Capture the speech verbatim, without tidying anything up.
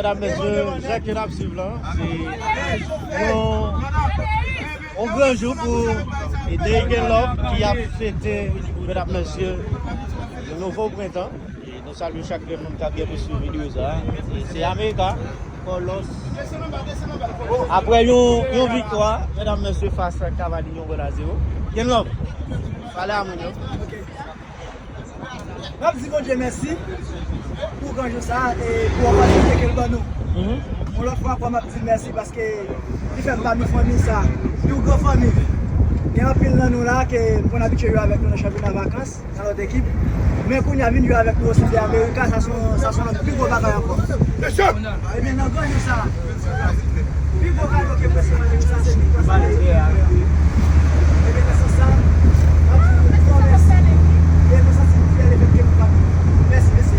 Medam, mesye, jan ke n ap swiv lan, se yon, yon gran jou pou Deriken Love ki ap fete, medam, mesye, yon nouvo prentan. E nou salye chak grenn moun k ap gen pou swiv videyo sa. E se America, Carlos. Apre yon, yon viktwa, medam, mesye, fas ak Cavalli, yon gòl a zewo. Gen love. Pale a moun yo. M ap di Bondye mèsi pou gran jou sa a e pou opòtinite ke l ban nou. Yon lòt fwa ankò, m ap di l mèsi paske li fè m pami fanmi sa a. Yon gran fanmi. Gen anpil nan nou la ke m konn abitye jwe avèk nou nan chanpyona vakans, nan lòt ekip. Men kounye a vin jwe avèk nou osi de America, sa se yon, sa se yon lòt pi gwo bagay ankò. Ebyen, nan gran jou sa a, pi gwo kado ke m resevwa nan jou sa a, se yon viktwa sa. Ebyen, nan sans sa, m ap di nou yon gran mèsi. E nou santi nou fyè lefètke nou pami. Mèsi, mesye.